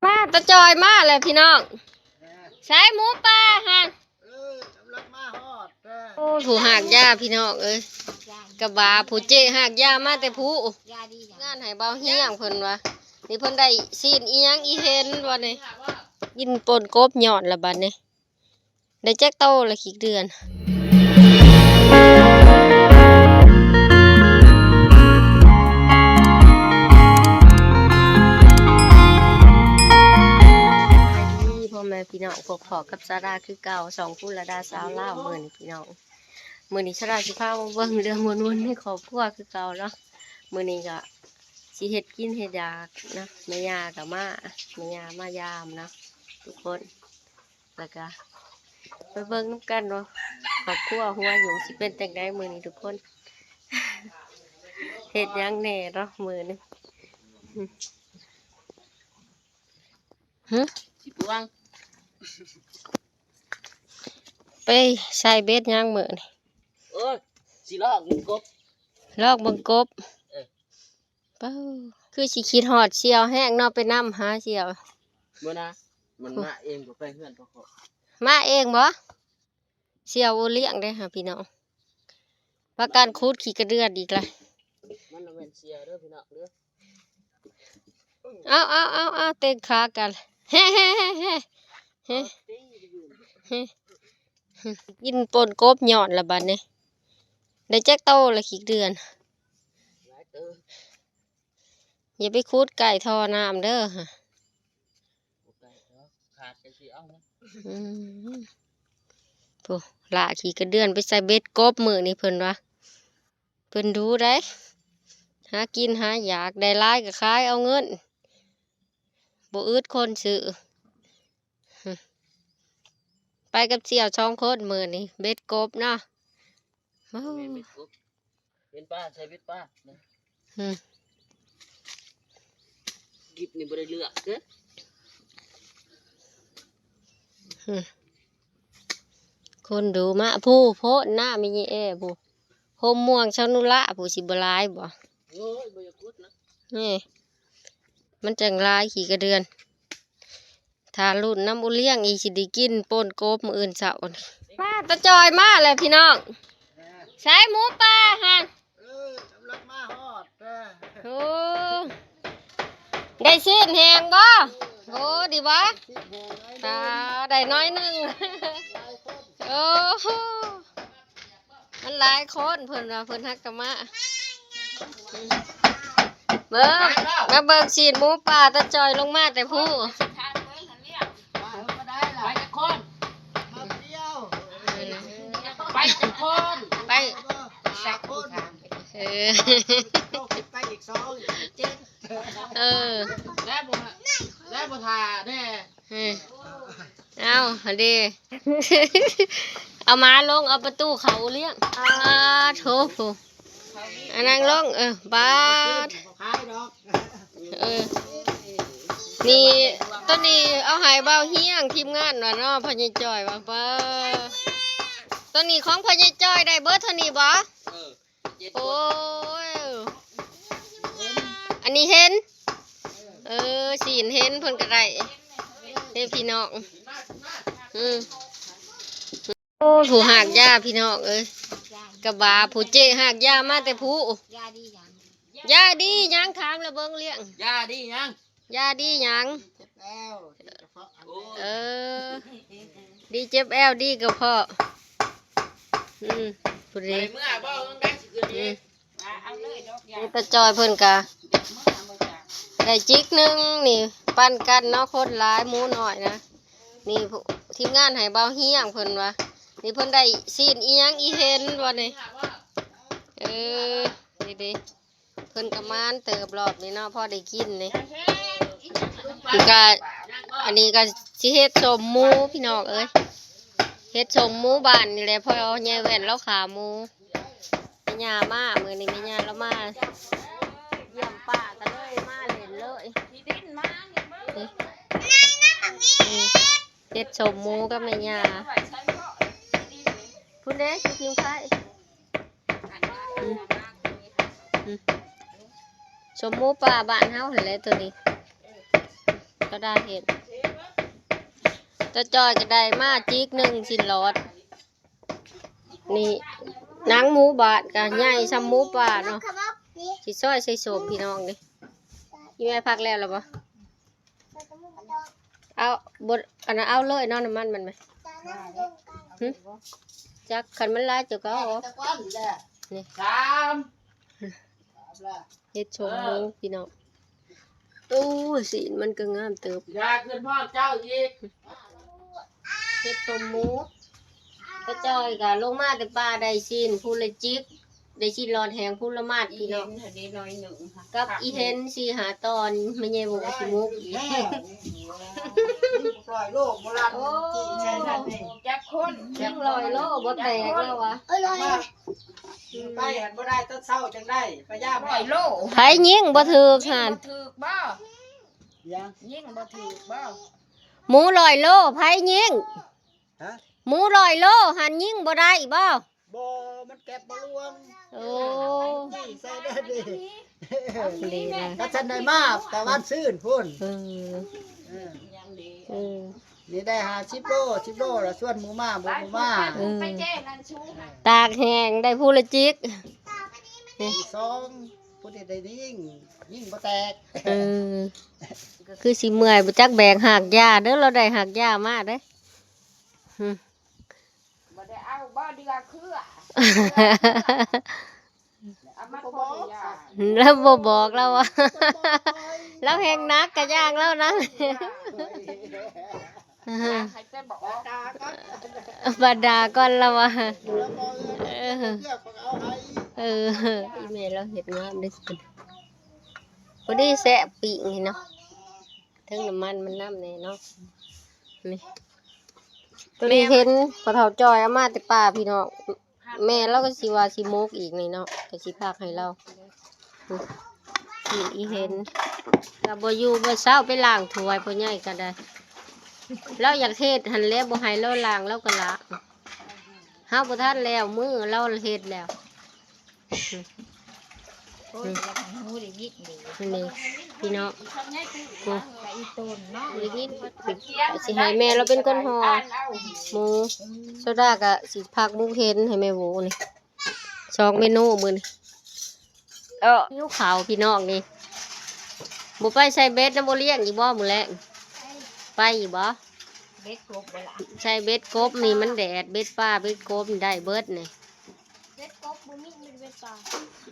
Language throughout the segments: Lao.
ມາ ຕາຈອຍມາແລ້ວພີ່ນ້ອງ. ໃສໝູປ່າຫັ້ນ? ເອີ ກຳລັງມາຮອດເດີ. ໂອ້ ຜູ້ຮາກຢາພີ່ນ້ອງເອີຍ, ກະບາຜູ້ເຈ້ຮາກຢາມາແຕ່ພູ້. ງານໃຫ້ເບົາຮຽງເພິ່ນວ່າ. ນີ້ເພິ່ນໄດ້ຊີ້ນອີ່ຫຍັງອີ່ເຫັນບໍ່ນີ້? ກິນປົ່ນກົບຍ້ອນລະບັດນີ້. ໄດ້ຈັກໂຕລະຂີ້ເດືອນ? ສະບາຍດີພໍ່ແມ່ພີ່ນ້ອງ, ພົບພໍ້ກັບສາລາຄືເກົ່າ, ຊ່ອງພູລະດາສາວລາວ. ມື້ນີ້ພີ່ນ້ອງ, ມື້ນີ້ສາລາຊິພາມາເບິ່ງເລື່ອງວົນໆໃນຄອບຄົວຄືເກົ່າເນາະ. ມື້ນີ້ກະຊິເຮັດກິນເຮັດຢາກນະ, ແມ່ຍ່າກະມາ, ແມ່ຍ່າມາຢາມເນາະທຸກຄົນ. ແລ້ວກະໄປເບິ່ງນຳກັນວ່າຄອບຄົວຫົວຫຍຸ້ງຊິເປັນຈັ່ງໃດມື້ນີ້ທຸກຄົນ. ເຮັດຫຍັງແດ່ເນາະມື້ນີ້? ຫຶ? ຊິປວງ ໄປໃສ່ເບັດຫຍັງມື້ນີ້? ໂອ້ຍ ຊິລອກເບິ່ງກົບ. ລອກເບິ່ງກົບ? ເອີ. ປາ ຄືຊິຄິດຮອດສ່ຽວແຮງເນາະ, ໄປນຳຫາສ່ຽວ. ບໍ່ນະ, ມັນມາເອງບໍ່ໄປເຮືອນພໍ່ພໍ່. ມາເອງບໍ່? ສ່ຽວບໍ່ລ້ຽງເດ້ຫາພີ່ນ້ອງ, ພາກັນຂຸດຂີ້ກະເດືອນອີກລະ. ມັນລະແມ່ນສ່ຽວເດີພີ່ນ້ອງເດີ. ເອົາ ເອົາ ເອົາ ເອົາ ເຕັງຂາກັນ. ເຮ ເຮ ເຮ ເຮ ເຮ ເຮ. ກິນປົ່ນກົບຍ້ອນລະບັດນີ້. ໄດ້ຈັກໂຕລະຂີ້ເດືອນ? ຫຼາຍເຕີບ. ຢ່າໄປຂຸດໃກ້ທໍ່ນ້ຳເດີ. ບໍ່ໃກ້ດອກ, ຂາດກະຊິເອົານະ. ອືມ ໂອ້ ລາກຂີ້ກະເດືອນໄປໃສ່ເບັດກົບມື້ນີ້ເພິ່ນວ່າ. ເພິ່ນດຸໄດ໋, ຫາກິນຫາຢາກ, ໄດ້ຫຼາຍກະຂາຍເອົາເງິນ, ບໍ່ອຶດຄົນຊື້. ໄປກັບສ່ຽວສອງຄົນມື້ນີ້ ເບັດກົບເນາະ. ໂອ້ ແມ່ນເບັດກົບ, ເປັນປາ ໃສ່ເບັດປານະ. ຫຶ ກິບນີ້ບໍ່ໄດ້ເລືອກເດີ. ຫຶ ຄົນດຸມາ ຜູ້ໂພດນະ ມີແອຜູ້ ໂຮມມ່ວງຊາວນຸລະ ຜູ້ຊິບໍ່ຫຼາຍບໍ່? ໂອ້ຍ ບໍ່ຢາກຂຸດນະ. ນີ້ ມັນຈັ່ງຫຼາຍຂີ້ກະເດືອນ. ຖ້າລຸ້ນນຳໂອລ້ຽງອີກ ຊິໄດ້ກິນປົ່ນກົບມື້ອື່ນເຊົ້ານີ້. ມາ ຕາຈອຍມາແລ້ວພີ່ນ້ອງ. ໃສໝູປ່າຫັ້ນ? ເອີ ກຳລັງມາຮອດເດີ. ໂອ້ ໄດ້ຊີ້ນແຫ້ງບໍ່? ໂອ້ ດີບໍ່? ຕາ ໄດ້ໜ້ອຍໜຶ່ງ. ໂອ້ ມັນຫຼາຍຄົນ ເພິ່ນວ່າເພິ່ນຮັກກະມາ. ເບິ່ງ ມາເບິ່ງຊີ້ນໝູປ່າ ຕາຈອຍລົງມາແຕ່ພູ້. ໄປຈັກຄົນ? ໄປຈັກຄົນ? ໄປ ເອີ ໄປອີກສອງ ເຈັດ. ເອີ ແລ້ວບໍ່ ແລ້ວບໍ່ຖ້າແດ່. ເອີ ເອົາຫັ້ນເດ ເອົາມາລົງ ເອົາປະຕູເຂົ້າລ້ຽງ. ອາໂທ້ ອັນນັ້ນລົງ. ເອີ ບາດ ເອີ ນີ້ ໂຕນີ້ເອົາໃຫ້ບ່າວຮຽງ ທີມງານວ່າເນາະ ພໍ່ໃຫຍ່ຈ້ອຍວ່າ. ປາ ໂຕນີ້ຂອງພໍ່ໃຫຍ່ຈ້ອຍ ໄດ້ເບີດເທົ່ານີ້ບໍ່? ເອີ. ໂອ້ຍ ອັນນີ້ເຫັນ ເອີ ຊີ້ນເຫັນເພິ່ນກະໄດ້ເດ້ພີ່ນ້ອງ. ອືມ ໂອ້ ຜູ້ຮາກຢາພີ່ນ້ອງເອີຍ, ກະບາຜູ້ເຈ້ຮາກຢາມາແຕ່ພູ້. ຢາດີຫຍັງ? ຢາດີຫຍັງ? ຖາມລະເບິ່ງລ້ຽງ. ຢາດີຫຍັງ? ຢາດີຫຍັງ? ເຈັບແອວ ດີກະເພາະ. ເອີ ດີເຈັບແອວ ດີກະເພາະ. ອືມ ຜູ້ດີ ໄດ້ເມື່ອບໍ່? ເບິ່ງໄດ້ຊິຂຶ້ນອີກ. ອືມ ນີ້ຕາຈອຍເພິ່ນກະໄດ້ຈິກໜຶ່ງນີ້ ປັນກັນເນາະ ຄົນຫຼາຍ ໝູນ້ອຍນະ. ນີ້ ທີມງານໃຫ້ບ່າວຮຽງເພິ່ນວ່າ. ນີ້ເພິ່ນໄດ້ຊີ້ນອີ່ຫຍັງອີ່ເຫັນບໍ່ນີ້? ເອີ ນີ້ເດ້. ເພິ່ນກະໝານເຕີບລອບນີ້ເນາະ ພໍໄດ້ກິນນີ້. ນີ້ກະ ອັນນີ້ກະຊິເຮັດສົ້ມໝູພີ່ນ້ອງເອີຍ, ເຮັດສົ້ມໝູບ້ານນີ້ແຫຼະ ພໍ່ໃຫຍ່ແວ່ນລາວຂ້າໝູ. ແມ່ຍ່າມາ ມື້ນີ້ແມ່ຍ່າລາວມາຢ້ຽມປ້າ ກະເລີຍມາຫຼິ້ນເລີຍ. ເຮັດສົ້ມໝູກັບແມ່ຍ່າ. ພຸ້ນເດ້ ຊິກິນໄຂ່. ອືມ ອືມ ສົ້ມໝູປ່າບ້ານເຮົາຫັ້ນແຫຼະໂຕນີ້. ກໍໄດ້ເຮັດ ຕາຈ້ອຍກໍໄດ້ມາຈິກໜຶ່ງຊີ້ນຫຼອດ. ນີ້ ໜັງໝູບ້ານກໍໃຫຍ່ສ່ຳໝູປ່າເນາະ ຊິຊອຍໃສ່ສົ້ມພີ່ນ້ອງນີ້. ອີແມ່ພັກແລ້ວລະບໍ່? ເອົາ ບໍ່ ອັນນັ້ນເອົາເລີຍເນາະ ນ້ຳມັນມັນແມະ. ຫຶ ຈັກ ຄັນມັນຫຼາຍເຈົ້າກໍເອົາອອກ. ນີ້ ສາມ ເຮັດສົ້ມໝູ ເອີ ພີ່ນ້ອງ. ໂອ້ຍ ຊີ້ນມັນກໍງາມເຕີບ. ຢ່າຂຶ້ນພ້ອມເຈົ້າອີກ. ເຮັດສົ້ມໝູ ຕາຈ້ອຍກໍລົງມາແຕ່ປ່າ ໄດ້ຊີ້ນພູລະຈິກ ໄດ້ຊີ້ນຫຼອດແຫ້ງພູລະມາດ ພີ່ນ້ອງ ກັບອີເຫັນສີ່ຫ້າຕອນ ແມ່ໃຫຍ່ບໍ່ຊິໝົກອີກ. ຮ້ອຍໂລ ບໍ່ລັດ ໂອ້ ຈີ່ໃສ່ນັ້ນນີ້ ຈັກຄົນ ຍິງຮ້ອຍໂລບໍ່ແຕກແລ້ວວະ. ໄປຫັ້ນບໍ່ໄດ້ ຕອນເຊົ້າຈັ່ງໄດ້ ພະຍາມຮ້ອຍໂລ. ໃຜຍິງບໍ່ຖືກຫັ້ນ ຍິງບໍ່ຖືກບໍ່? ຍິງບໍ່ຖືກບໍ່? ໝູຮ້ອຍໂລ ໃຜຍິງ? ຮະ? ໝູຮ້ອຍໂລຫັ້ນຍິງບໍ່ໄດ້ບໍ່? ບໍ່ ມັນແກັບບໍ່ລວງ. ໂອ້ ຈີ່ໃສ່ໄດ້ດີ ດີນະ ຖ້າຊັ້ນໄດ້ມາແຕ່ວານຊືນພຸ້ນ. ເອີ ເອີ ເອີ ນີ້ໄດ້ຫ້າສິບໂລ ສິບໂລລະຊວນໝູມາ ບໍ່ ໝູມາ ເອີ ຕາກແຫ້ງໄດ້ພູລະຈິກ ນີ້ ສອງ ຜູ້ທີ່ໄດ້ຍິງ ຍິງບໍ່ແຕກ. ເອີ ຄືຊິເມື່ອຍ ບໍ່ຈັກແບກຮາກຫຍ້າເດີ ລາວໄດ້ຮາກຫຍ້າມາເດ້. ຫຶ ບໍ່ໄດ້ເອົາບໍ່ເດືອເຄືອ ເອົາມາຄົນລະຢ່າງ ລາວບໍ່ບອກລາວວ່າ ລາວແຮງໜັກກະຢ່າງລາວນັ້ນ ໃຫ້ແຕ່ບອກ ບັດດ່າກ່ອນລາວວ່າ. ເອີ ເອີ ອີແມ່ລາວເຮັດງາມເດ້ ພໍດີແຊບປີ້ງນີ້ເນາະ. ເທິງນ້ຳມັນມັນນຳແດ່ເນາະ. ນີ້ ໂຕນີ້ເຫັນພໍ່ເຖົ້າຈ້ອຍເອົາມາແຕ່ປ່າພີ່ນ້ອງ ແມ່ລາວກໍຊິວ່າຊິໝົກອີກນີ້ເນາະ ກໍຊິພັກໃຫ້ລາວ. ນີ້ ອີເຫັນ ລາວບໍ່ຢູ່ບໍ່ເຊົາໄປລ້າງຖ້ວຍ ພໍ່ໃຫຍ່ກໍໄດ້ ລາວຢາກເຮັດຫັ້ນແຫຼະ ບໍ່ໃຫ້ລາວລ້າງລາວກໍລ້າງ. ເຮົາບໍ່ທັນແລ້ວ ມື້ລາວເຮັດແລ້ວ. ໂອ້ຍ ອືມ ລະຫູໄດ້ຍິກດີ ນີ້ພີ່ນ້ອງ ໂອ້ ໄປອີ່ຕົນເນາະ ໄດ້ຍິກ ຊິໃຫ້ແມ່ລາວເປັນຄົນຫໍ່ໝູ. ໂຊດາກະຊິພັກໝູເຫັນໃຫ້ແມ່ໂຫວນີ້ ສອງເມນູມື້ນີ້. ເອີ ຫິວເຂົ້າພີ່ນ້ອງນີ້ ບໍ່ໄປໃສ່ເບັດນຳໂອລ້ຽງອີກບໍ່ມື້ແລງ? ໄປຢູ່ບໍ່? ເບັດກົບບໍ່ລະ? ໃສ່ເບັດກົບນີ້ມັນແດດ ເບັດປາ ເບັດກົບນີ້ໄດ້ເບິດນີ້. ເບັດກົບບໍ່ມີ ມີແຕ່ເບັດປາ.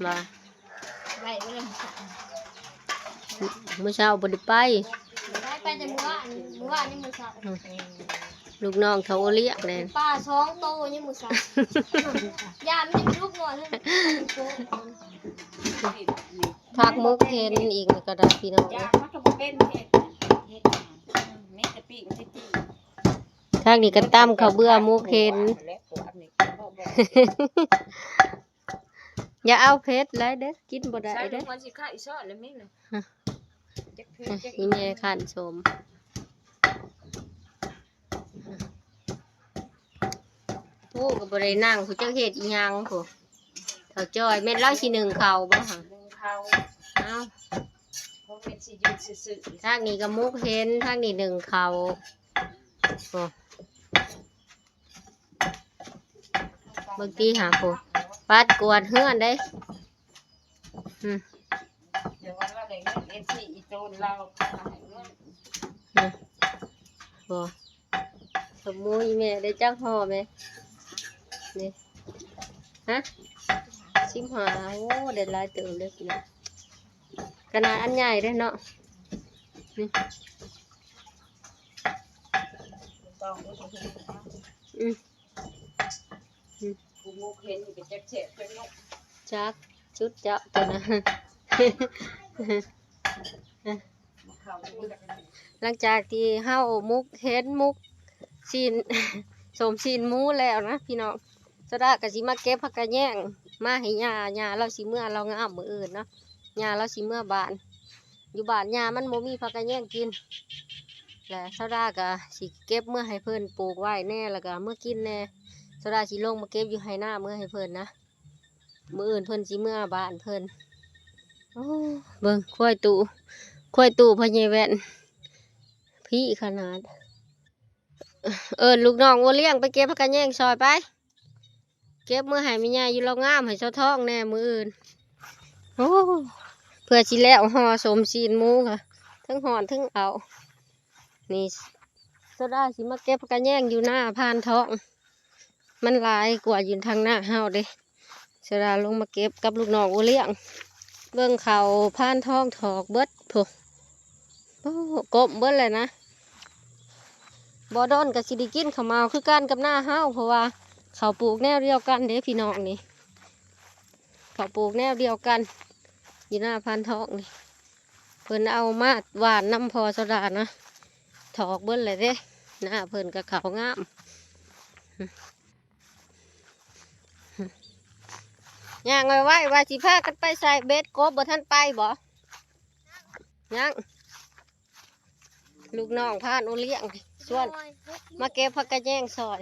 ວ່າ ໄດ້ບໍ່ລະ? ມື້ເຊົ້າບໍ່ໄດ້ໄປ ໄດ້ໄປແຕ່ມື້ວານ ມື້ວານນີ້ມື້ເຊົ້າ. ອືມ ລູກນ້ອງເຂົາໂອລ້ຽງແດ່ ເປັນປາສອງໂຕຍັງມື້ເຊົ້າ ຢ້ານມັນຈະໄປລຸກນອນ. ຜັກໝົກເຫັນອີກນີ້ກໍໄດ້ພີ່ນ້ອງ. ຢາກມັນກໍບໍ່ເປັນເຮັດ ເຮັດຫຍັງ ມີແຕ່ປີ້ງຊິຈີ່. ທາງນີ້ກໍຕຳເຂົ້າເບືອໝົກເຫັນ. ຢ່າເອົາເຜັດຫຼາຍເດີ້ ກິນບໍ່ໄດ້ເດີ້. ໃສ່ມັນຊິໄຂ່ຊອດແລ້ວແມ່ນະ. ຮະ ຈັກເຜັດຈັກ ອີແມ່ຄັ້ນສົ້ມ. ໂອ້ ກໍບໍ່ໄດ້ນັ່ງ ຜູ້ຈັກເຮັດອີ່ຫຍັງພຸ້ນ. ເຖົ້າຈ້ອຍ ແມ່ນລາວຊິໜຶ້ງເຂົ້າບໍ່ຫະ? ໜຶ້ງເຂົ້າ. ເອົ້າ ບໍ່ແມ່ນຊິຢູ່ຊື່ໆ. ທາງນີ້ກໍໝົກເຫັນ ທາງນີ້ໜຶ້ງເຂົ້າ. ໂອ້ ເບິ່ງຕິຫາ ໂອ້ ປັດກວາດເຮືອນເດ້. ອືມ ເອີ ບໍ່ ສົມມຸດແມ່ໄດ້ຈັກຫໍ່ແມ່? ນີ້ ຮະ ສິບຫ້າ. ໂອ້ ໄດ້ຫຼາຍເຕີບເດ້ພີ່ນ້ອງ ຂະໜາດອັນໃຫຍ່ເດ້ເນາະ. ນີ້ ອືມ ອືມ ຜູ້ໝົກເຫັນນີ້ເປັນຈັກແຊບຈັກເນາະ. ຈັກ ຈຸດເຈາະຕົວນະ. ຫຼັງຈາກທີ່ເຮົາໝົກເຫັນ ໝົກຊີ້ນ ສົ້ມຊີ້ນໝູແລ້ວນະພີ່ນ້ອງ ສາວດາກໍຊິມາເກັບຜັກກະແຍງມາໃຫ້ຍ່າ. ຍ່າລາວຊິເມືອລາວງາມມື້ອື່ນເນາະ ຍ່າລາວຊິເມືອບ້ານ. ຢູ່ບ້ານຍ່າມັນບໍ່ມີຜັກກະແຍງກິນ ແລະ ສາວດາກໍຊິເກັບເມືອໃຫ້ເພິ່ນປູກໄວ້ແດ່ ແລ້ວກໍເມືອກິນແດ່. ສາວດາຊິລົງມາເກັບຢູ່ໄຮ່ນາເມືອໃຫ້ເພິ່ນນະ ມື້ອື່ນເພິ່ນຊິເມືອບ້ານເພິ່ນ. ໂອ້ ເບິ່ງຄວາຍຕູ້ ຄວາຍຕູ້ພໍ່ໃຫຍ່ແວ່ນ ພີ້ຂະໜາດ. ເອີ້ນລູກນ້ອງໂອລ້ຽງໄປເກັບຜັກກະແຍງຊ່ອຍໄປ. ເກັບມື້ໃຫ້ແມ່ໃຫຍ່ຢູ່ລາວງາມ ໃຫ້ສາວທອງແດ່ມື້ອື່ນ. ໂອ້ ເພື່ອຊິແລ້ວຫໍ່ສົ້ມຊີ້ນໝູ ກະທັງຮ້ອນທັງເອົາ. ນີ້ ໂຊດາຊິມາເກັບຜັກກະແຍງຢູ່ນາພານທອງ. ມັນຫຼາຍກວ່າຢູ່ທາງນາເຮົາເດ້. ສະດາລົງມາເກັບກັບລູກນ້ອງໂອລ້ຽງ. ເບິ່ງເຂົ້າພານທອງຖອກເບິດພຸ້ນ. ໂອ້ ກົບເບິດແລ້ວນະ. ບໍ່ດົນກໍຊິໄດ້ກິນເຂົ້າເໝົາຄືກັນກັບນາເຮົາ ເພາະວ່າເຂົ້າປູກແນວດຽວກັນເດ້ພີ່ນ້ອງນີ້. ເຂົ້າປູກແນວດຽວກັນຢູ່ນາພານທອງນີ້. ເພິ່ນເອົາມາຫວ່ານນຳພໍ່ສະດານະ ຖອກເບິດແລ້ວເດ້. ນາເພິ່ນກໍເຂົ້າງາມ. ຍ່າງໄວໆ ວ່າຊິພາກັນໄປໃສ່ເບັດ ກົບບໍ່ທັນໄປບໍ? ຍັງ. ລູກນ້ອງພາໂອລ້ຽງຊວນມາເກັບຜັກກະແຍງຊ່ອຍ.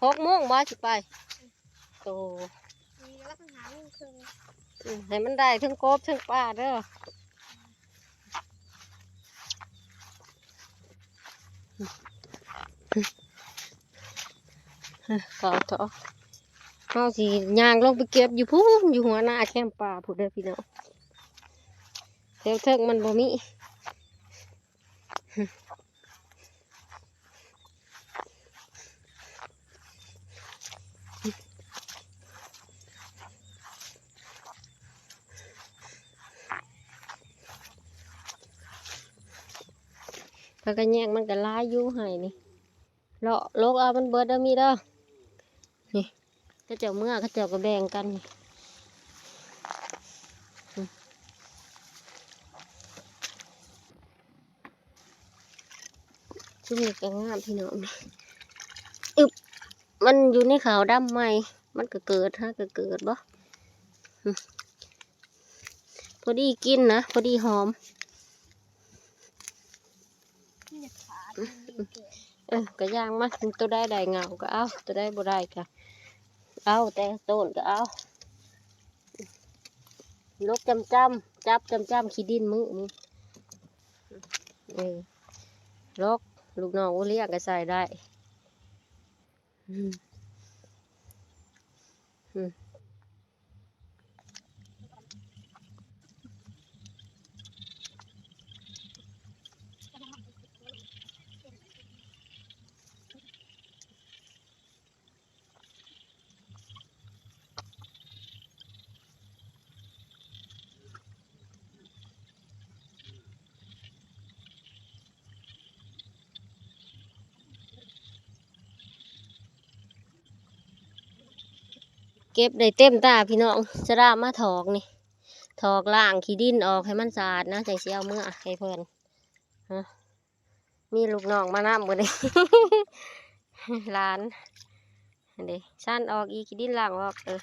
ຫົກໂມງບໍ່ຊິໄປ? ໂຕ ອືມ ໃຫ້ມັນໄດ້ເທິງກົບເທິງປາເດີ. ເຂົາເທາະ ເຮົາຊິຍ່າງລົງໄປເກັບຢູ່ພຸ້ນ ຢູ່ຫົວນາແຄມປ່າພຸ້ນເດີພີ່ນ້ອງ. ແຖວເທິງມັນບໍ່ມີ. ຜັກກະແຍງມັນກໍຫຼາຍຢູ່ໄຮ່ນີ້. ເລາະລົກເອົາມັນເບິດເດີມີເດີ. ນີ້ ເຂົາເຈົ້າເມືອ ເຂົາເຈົ້າກໍແບ່ງກັນ. ນີ້ ຊຸມນີ້ກໍງາມພີ່ນ້ອງ. ອຶບ ມັນຢູ່ໃນຂາວດຳໃໝ່ ມັນກໍເກີດ ຫາກໍເກີດບໍ. ພໍດີກິນນະ ພໍດີຫອມ. ເອີ ກະຢ່າງມາ ໂຕໃດໄດ້ເຫງົາກະເອົາ ໂຕໃດບໍ່ໄດ້ກະເອົາ ແຕ່ຕົ້ນກະເອົາ. ລົກຈ້ຳໆ ຈັບຈ້ຳໆ ຂີ້ດິນມື້ນີ້. ເອີ ລົກ ລູກນ້ອງໂອລ້ຽງກະໃສ່ໄດ້. ອືມ ອືມ. ເກັບໄດ້ເຕັມຕາພີ່ນ້ອງ. ສະດາມາຖອກນີ້ ຖອກລ້າງຂີ້ດິນອອກໃຫ້ມັນສະອາດນະ ຈັ່ງຊິເອົາເມືອໃຫ້ເພິ່ນ. ຮະ ມີລູກນ້ອງມານຳມື້ນີ້ ຫຼານ. ອັນນີ້ ສັນອອກອີກ ຂີ້ດິນລ້າງອອກ. ເອີ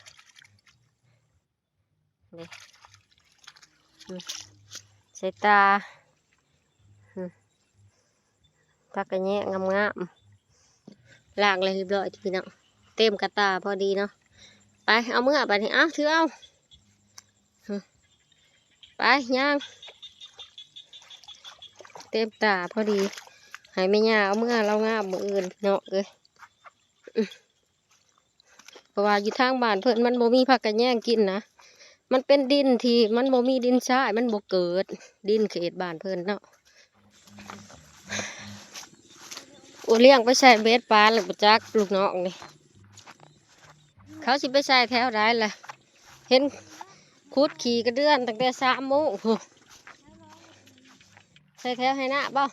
ນີ້ ອືມ ໃສ່ຕາ. ອືມ ຜັກກະແຍງງາມໆ ລ້າງແລ້ວຮຽບຮ້ອຍພີ່ນ້ອງ ເຕັມກະຕາພໍດີເນາະ. ໄປ ເອົາເມືອບາດນີ້ ເອົາ ຖືເອົາ. ອືມ ໄປ ຍ່າງ ເຕັມຕາພໍດີ ໃຫ້ແມ່ຍ່າເອົາເມືອລາວງາມມື້ອື່ນພີ່ນ້ອງເອີຍ. ອືມ ເພາະວ່າຢູ່ທາງບ້ານເພິ່ນມັນບໍ່ມີຜັກກະແຍງກິນນະ ມັນເປັນດິນທີ່ມັນບໍ່ມີດິນຊາຍ ມັນບໍ່ເກີດ ດິນເຂດບ້ານເພິ່ນເນາະ. ໂອລ້ຽງໄປໃສ່ເບັດປາແລ້ວບໍ່ຈັກ ລູກນ້ອງນີ້ ເຂົາຊິໄປໃສ່ແຖວໃດລະ ເຫັນຂຸດຂີ້ກະເດືອນຕັ້ງແຕ່ສາມໂມງພຸ້ນ. ໃສ່ແຖວໄຮ່ນາບໍ່?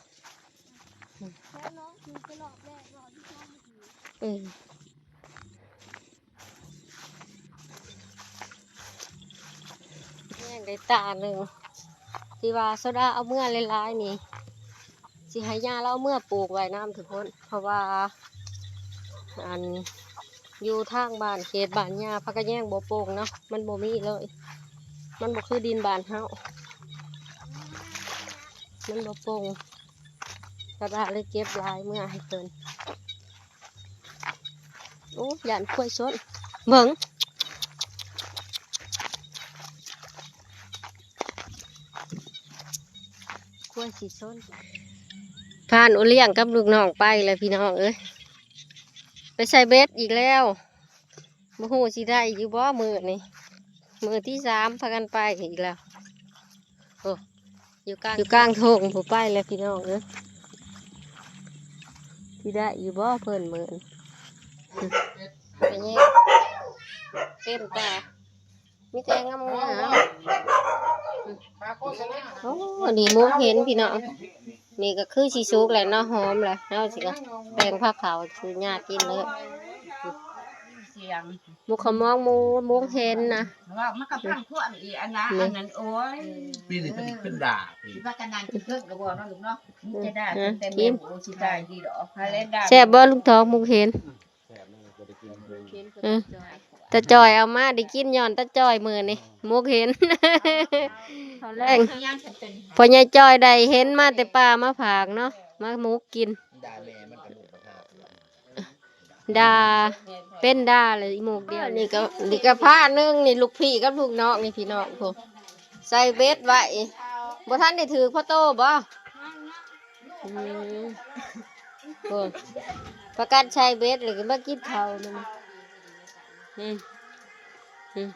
ເອີ ແຍງໄດ້ຕາໜຶ່ງ ທີ່ວ່າໂຊດາເອົາເມືອຫຼາຍໆນີ້ ຊິໃຫ້ຍ່າລາວເອົາເມືອປູກໄວ້ນຳທຸກຄົນ ເພາະວ່າ ອັນ ຢູ່ທາງບ້ານ ເຂດບ້ານຍ່າ ຜັກກະແຍງບໍ່ປົ່ງເນາະ ມັນບໍ່ມີເລີຍ ມັນບໍ່ຄືດິນບ້ານເຮົາ ມັນບໍ່ປົ່ງ. ສາວດາເລີຍເກັບຫຼາຍເມືອໃຫ້ເພິ່ນ. ໂອ້ ຢ້ານຄວາຍຊົນ ເບິ່ງ ຄວາຍຊິຊົນ. ພາໂອລ້ຽງກັບລູກນ້ອງໄປແລ້ວພີ່ນ້ອງເອີຍ ໄປໃສ່ເບັດອີກແລ້ວ ບໍ່ຮູ້ຊິໄດ້ຢູ່ບໍ່ມື້ນີ້ ມື້ທີສາມພາກັນໄປອີກແລ້ວ. ໂອ້ ຢູ່ກາງ ຢູ່ກາງທົ່ງພຸ້ນໄປແລ້ວພີ່ນ້ອງເອີຍ ຊິໄດ້ຢູ່ບໍ່ເພິ່ນມື້ນີ້ ໄປແຍງເຕັມຕາ ມີແຕ່ງາມໆ ໂອ້ ນີ້ໝົກເຫັນພີ່ນ້ອງ ນີ້ກໍຄືຊິສຸກແລ້ວເນາະ ຫອມແລ້ວ ເຮົາຊິກໍແບ່ງພາເຂົ້າສູ່ຍ່າກິນເລີຍ ໝົກເຂົ້າມອງໝູ ໝົກເຫັນນະ ເວົ້າມັນກໍພັງພວກອີກອັນນະ ອັນນັ້ນ ໂອ້ຍ ປີນີ້ເປັນ ເປັນດາ ຊິວ່າກັນນັ້ນເຖິງກໍບໍ່ເນາະລູກເນາະ ມີແຕ່ດາ ເອີ ແຕ່ແມ່ບໍ່ຊິຕາຍດີດອກ ຫາແລະດາ ແຊບບໍ່ລຸງທອງໝົກເຫັນ? ເອີ ຕາຈ່ອຍເອົາມາໄດ້ກິນຍ້ອນຕາຈ່ອຍມື້ນີ້ ໝົກເຫັນ ເຂົ້າແລງ ພໍ່ໃຫຍ່ຈ່ອຍໄດ້ເຫັນມາແຕ່ປ່າມາຝາກເນາະ ມາໝົກກິນ ດາແມ່ມັນກໍລູກບັກຫາ ດາ ເປັນດາເລີຍໝົກດຽວນີ້ ນີ້ກໍ ນີ້ກໍພາໜຶ່ງ ນີ້ລູກພີ່ກັບລູກນ້ອງນີ້ພີ່ນ້ອງພຸ້ນ ໃສ່ເບັດໄວ້ ບໍ່ທັນໄດ້ຖືກພໍໂຕບໍ່? ອືມ ໂອ້ ປະກັນໃສ່ເບັດແລ້ວກໍມາກິນເຂົ້ານຳ ອືມ ອືມ.